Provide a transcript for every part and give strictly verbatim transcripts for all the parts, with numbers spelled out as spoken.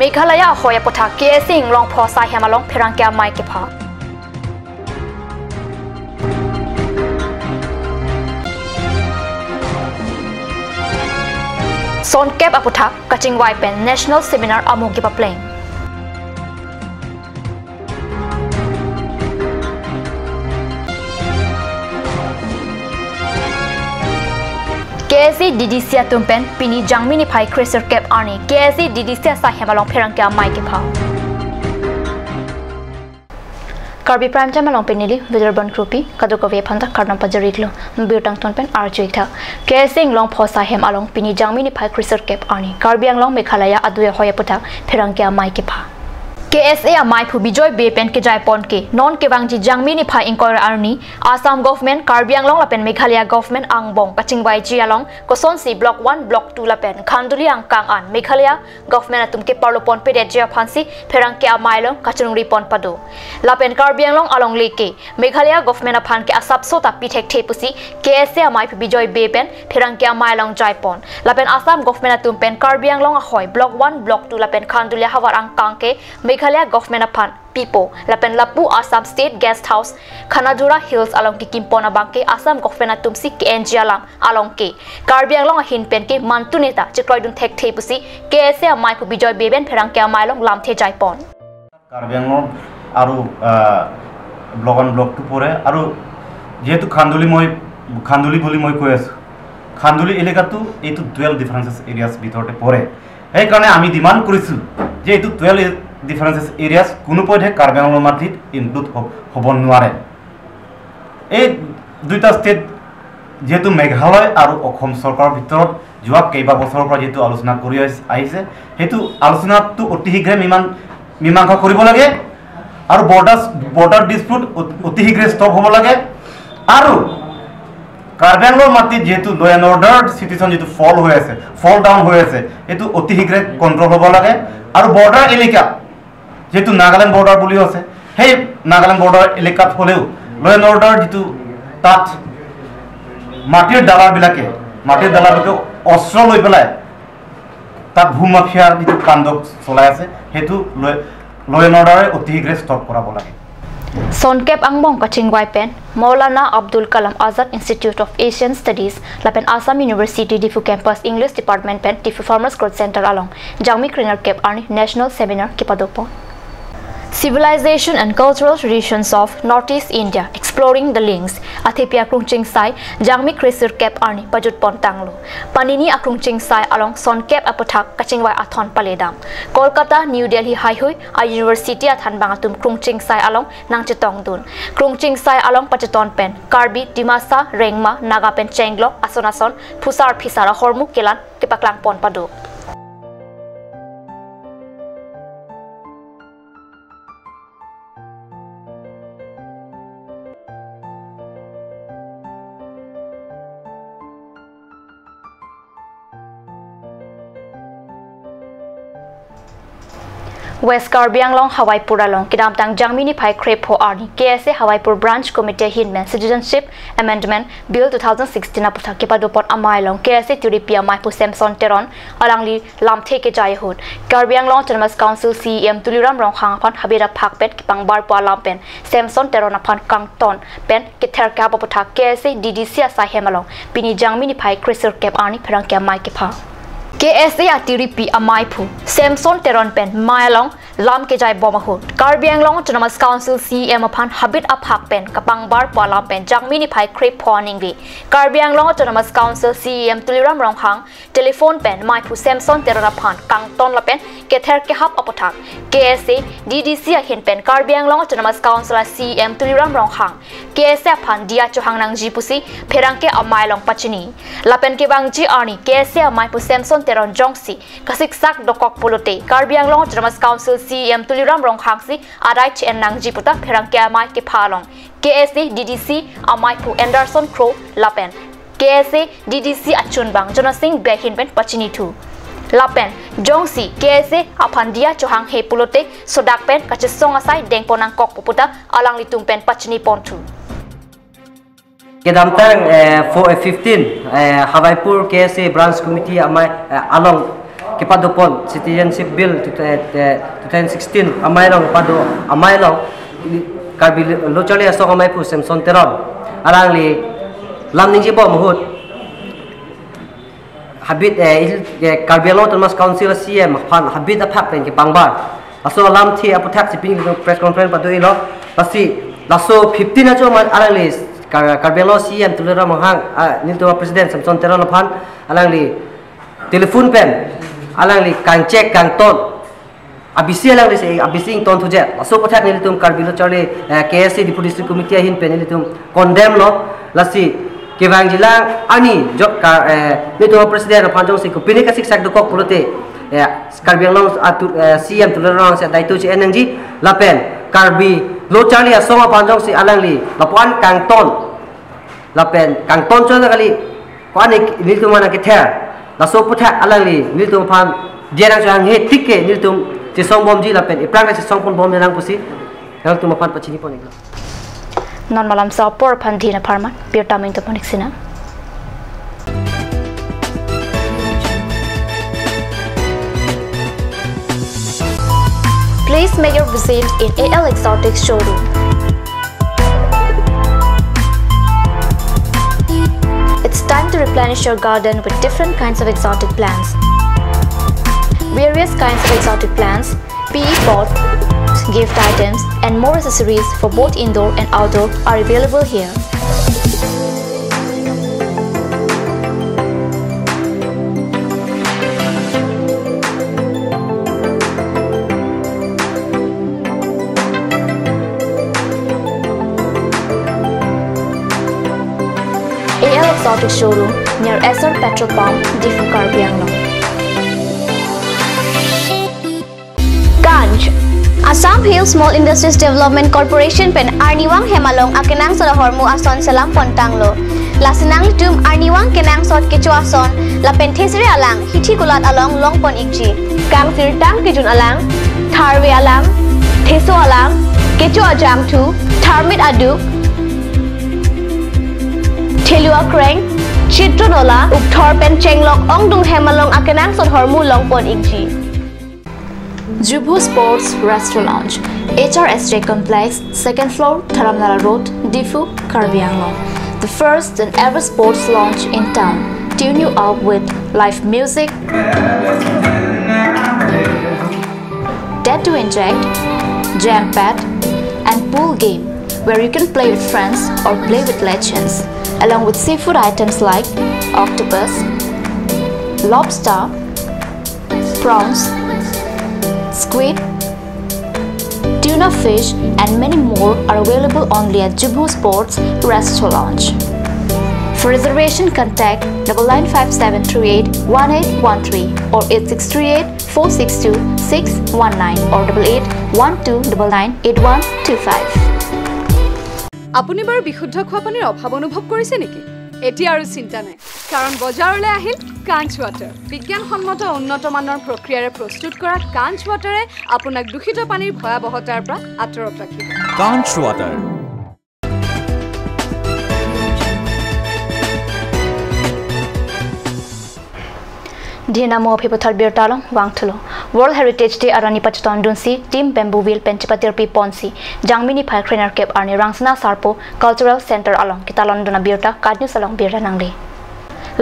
Meghalaya ahoi aputhak K S A Inglongpho asaihem along pherangke amei kepha. Sonkep aputhak kachingvai pen national seminar amo kepapleng. K S A D D C atum pen pini Jangmi niphai kresirkep arni K S A D D C asaihem along pherangke amei kepha. Karbi Prime Time along pen neli Witherbon Kropi, kadokave aphanta kardom pajir-iklo. Birta angton pen arju-ik tha. K S A Inglongpho asaihem along pini Jangmi niphai kresirkep arni Karbi Anglong Meghalaya adui ahoi aputhak pherangke amei kepha. K S A ameiphu Bijoy Bey pen kejai pon ke non kevangji Jangmi niphai ingkoi ra arni Assam government, Karbi Anglong lapen Meghalaya government angbong kachingvaiji along kosonsi Block one, Block two lapen Khanduli angkang an Meghalaya government atum keparlo ponpedetji aphansi pherangke amei along kachiningri pon pado. Lapen Karbi Anglong alongle ke Meghalaya government aphan ke asapso ta pi thekthe pusi K S A ameiphu Bijoy Bey pen pherangke amei along jai pon. Lapen Assam government atum pen Karbi Anglong ahoi Block one, Block two lapen Khanduli ahavar angkang ke Meghalaya government aphan pipo. Lapen lapu Assam State Guest House, Khanajura Hills along kekim pon abang ke Assam government atumsi ke-enji alam along ke Karbi Anglong ahin pen ke mantu neta chekroidun thekthe pusi K S A ameiphu Bijoy Bey pen pherangke amei along lamthe jai pon. Karbi আংলং আৰু, আহ, block one, block two পৰে। আৰু যিহেতু খান্দুলি মই, খান্দুলি বুলি মই কৈ আছোঁ, খান্দুলি এলেকাটো এইটো টুৱেলভ ডিফাৰেঞ্চেছ এৰিয়াছ ভিতৰতে পৰে। সেইকাৰণে আমি ডিমাণ্ড কৰিছোঁ যে এইটো টুৱেলভ ডিফাৰেঞ্চেছ এৰিয়াছ কোনো পধ্যে কাৰ্বি আংলং মাটিত ইনক্লুড হ'ব, হ'ব নোৱাৰে। এই দুইটা ষ্টেট যিহেতু মেঘালয় আৰু অসম চৰকাৰৰ ভিতৰত যোৱা কেইবাবছৰৰ পৰা যিহেতু আলোচনা কৰি আহি-, আহিছে, সেইটো আলোচনাটো অতি শীঘ্ৰে মীমান-, মীমাংসা কৰিব লাগে আৰু বৰ্ডাৰ, বৰ্ডাৰ ডিছপুট অ-, অতি শীঘ্ৰে ষ্টপ হ'ব লাগে। আৰু কাৰ্বি আংলং মাটিত যিহেতু ল' এণ্ড অৰ্ডাৰ চিটুৱেশ্যন যিটো ফল হৈ আছে, ফল ডাউন হৈ আছে, এইটো অতি শীঘ্ৰে কণ্ট্ৰল হ'ব লাগে। আৰু বৰ্ডাৰ এলেকা যিহেতু নাগালেণ্ড বৰ্ডাৰ বুলিও আছে, সেই নাগালেণ্ড বৰ্ডাৰ এলেকাত হ'লেও ল' এণ্ড অৰ্ডাৰ যিটো তাত মাটিৰ দালালবিলাকে, মাটিৰ দালালবিলাকে অস্ত্ৰ লৈ পেলাই তাত ভূমাফিয়াৰ যিটো কাণ্ড চলাই আছে, সেইটো ল', ল' এণ্ড অৰ্ডাৰে অতি শীঘ্ৰে ষ্টপ কৰাব লাগে। Sonkep angbong kachingvai pen Maulana Abul Kalam Azad Institute of Asian Studies lapen Assam University Diphu Campus English Department pen Diphu Farmers Growth Center along Jangmi kresirkep arni National Seminar kepado pon. Civilization and Cultural Traditions of Northeast India, Exploring the Links athepi akrungchingsai Jangmi kresirkep arni pajut pon tanglo. Panini akrungchingsai along Sonkep aputhak kachingvai athon paledam. Kolkata, New Delhi haihui a-university athanbang atum krungchingsai along nangchetongdun. Krungchingsai along pacheton pen Karbi, Dimasa, Rengma, Naga pen chenglok ason ason phusar phisar ahormu kelang kepaklang pon pado. West Karbi Anglong Hawaipur along kedamtang Jangmi niphai krepho arni K S A Hawaipur Branch Committee ahin pen Citizenship Amendment Bill two thousand sixteen aputhak kepado pon amei along K S A tiripi ameiphu Samson Teron alangli lamthe kejai ahut Karbi Anglong Autonomous Council C E M Tuliram Ronghang aphan habit aphak pen kepangbarpo alam pen Samson Teron aphan kangton pen kether kehap aputhak K S A D D C asaihem along pini Jangmi niphai kresirkep arni pherangke amei kepha. K S A atiripi ameiphu Samson Teron pen mei along lam kejai bom ahut Karbi Anglong Autonomous Council C E M aphan habit aphak pen kepangbarpo alam pen Jangmi niphai krepho aningve Karbi Anglong Autonomous Council C E M Tuliram Ronghang telephone pen meiphu Samson Teron aphan kangton lapen kether kehap aputhak K S A D D C ahin pen Karbi Anglong Autonomous Council a C E M Tuliram Ronghang K S A aphan diya chohang nangji pusi pherangke amei along pachini. Lapen kevangji arni K S A ameiphu Samson Teron jongsi kasiksak dokok pulote Karbi Anglong Autonomous Council C E M Tuliram Ronghang si adai che-en nangji puta pherangke amei kepha along K S A D D C ameiphu Anderson Kro lapen K S A D D C achunbang Jonasing Bey ahin pen pachini thu. Lapen jongsi K S A aphan diya chohanghe pulote sodak pen kachesong asai dengpon nangkok pu puta alanglitum pen pachini pon thu. Kedamtang, eh, four, eh, fifteen, eh, Hawaipur K S A Branch Committee amei, eh, along Kepadopon Citizenship Bill two thousand sixteen amei along pado amei along Karbi Lo Charli Asong ameiphu Samson Teron alangli lam ningjebom ahut habit, eh, il-, eh, Karbi Anglong Autonomous Council C E M aphan habit aphak pen kepangbar. Laso alamthe aputhaksi pini press conference pado-ilo. Lasi laso fifteen ajo amat alangli Kar-, Karbi Anglong C E M Tuliram Ronghang, ah, nelitum President Samson Teron aphan alangli telephone pen alangli kangchek kangton abisi alangli si abisi ington thujet. Laso aputhak nelitum Karbi Lo Charli, eh, K S A Diphu District Committee ahin pen nelitum condemn lo. Lasi kevangjilang ani jok ka, eh, nelitum President aphan jongsi kopine kasiksak dokok pulote, eh, Karbi Anglong atu, eh, C E M Tuliram Ronghang si daito che-en nangji lapen Karbi Lo Charli Asong aphan jongsi alangli lapuan kangton lapen kangton chot kali ko-an nelitum mana kether. Laso aputhak alangli nelitum aphan dia nangchehanghe tik ke nelitum chesongbomji lapen iphrang chesongponbom nang pusi nangtum aphan pachini pon-iklo. Non malam sa apor aphan dina pharman birta mengto ponik sina. Please make your visit in A L Exotic Showroom. It's time to replenish your garden with different kinds of exotic plants. Various kinds of exotic plants, P E pots, gift items, and more accessories for both indoor and outdoor are available here. A L Exotic Showroom near Essar Petrol Pump, Diphu, Karbi Anglong. Kanch. Assam Hill Small Industries Development Corporation pen arnivang hem along akenangsot ahormu ason selam pontanglo. Lasi nanglitum arnivang kenangsot kecho ason lapen thesere alang hithi kulat along longpon-ikji. Kangsirtang kejun alang, tharve alang, theso alang, kecho ajangthu, tharmit aduk, thelu akreng, chitro nola, ukthor pen chenglok ongdung hem along akenangsot ahormu longpon-ikji. Jubhu Sports Restaurant Lounge, H R S J Complex, second floor, Dharamnala Road, Diphu, Karbi Anglong. The first and ever sports lounge in town. Tune you up with live music, dead to inject, jam pad, and pool game where you can play with friends or play with legends, along with seafood items like octopus, lobster, prawns, squid, tuna fish, and many more are available only at Jubhu Sports Restaurant Lounge. For reservation, contact double nine five seven three eight one eight one three or eight six three eight four six two six one nine or double eight one two double nine eight one two five. আপুনি বাৰু বিশুদ্ধ খোৱা পানীৰ অভাৱ অনুভৱ কৰিছে নেকি? এতিয়া আৰু চিন্তা নাই, কাৰণ বজাৰলৈ আহিল কাঞ্চ ৱাটাৰ। বিজ্ঞানসন্মত উন্নত মানৰ প্ৰক্ৰিয়াৰে প্ৰস্তুত কৰা কাঞ্চ ৱাটাৰে আপোনাক দূষিত পানীৰ ভয়াৱহতাৰ পৰা আঁতৰত ৰাখিব। Kanch Water. Dina mo aphi puthot birta along vangthulo. World Heritage Day arni pachetongdunsi Team Bamboo Wheel pen chepatirpi ponsi Jangmi niphai krenerkep arni Rangsina Sarpo Cultural Center along ketalondun abirta KAT News along birta nangle.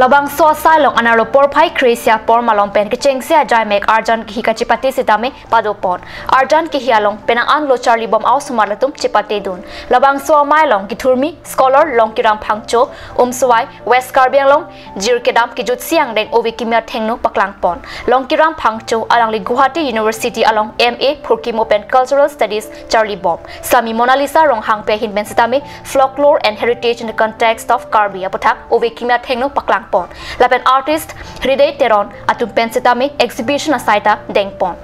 Labangso asai along anerlo porphai kre-isi apor malom pen kechengsi ajaimek arjan kehi kachepate sitame padopon. Arjan kehi along penang an lo charlibom a-osomar atum chepatedun. Labangso amei along kethurmi scholar Longkiram Phangcho, Umswai, West Karbi Anglong, jirkedam kejutsi angdeng ove kimi athengno paklangpon. Longkiram Phangcho alangli Guwahati University along M A phurkimo pen Cultural Studies charlibom. Sami Monalisa Ronghangpi ahin pen sitame Folklore and Heritage in the Context of Karbi aputhak ove kimi athengno paklangpon. Lapen artist Hriday Teron atum pen sitame exhibition asai ta dengpon.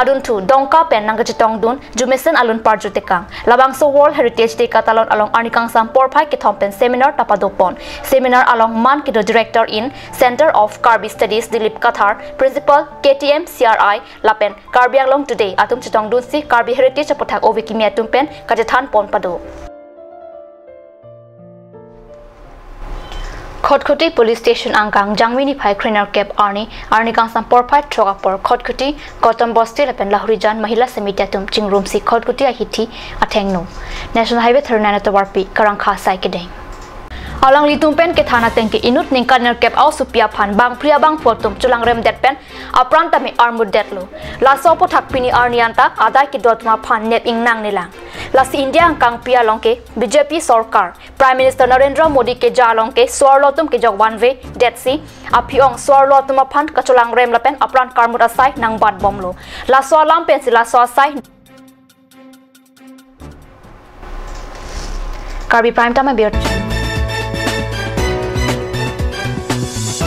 Adunthu Dongka pen nangkachetongdun jumesen alun parju tekang. Labangso World Heritage Day katalon along arni kangsam porphai kethom pen seminar ta padopon. Seminar along man kedo Director in Center of Karbi Studies Dilip Kathar, Principal K T M C R I lapen Karbi Anglong Today atum chetongdunsi Karbi Heritage aputhak ove kimi atum pen kachethanpon pado. Khatkhati Police Station angkang Jangmi niphai krenerkep arni, arni kangsam porphai throk apor Khatkhati Gautam Bosti lapen Lahorijan Mahila Samiti atum chingrumsi Khatkhati ahithi athengno National Highway thirty-nine atovarpi karangkha asai kedeng. Alanglitum pen kethan ateng ke inut ningkan nerkep aosopi aphan bangphli abangphu atum cholangremdet pen apran tame armutdetlo. Laso aphuthak pini arni anta adai kedo atum aphan nep ingnang nelang. Lasi India angkangpi along ke B J P sorkar, Prime Minister Narendra Modi keja along ke so-arlo atum kejok vanvedetsi aphi-ong so-arlo atum aphan kacholangrem lapen apran karmut asai nangbatbomlo. Laso alam pensi laso asai. Karbi Prime Time abirta.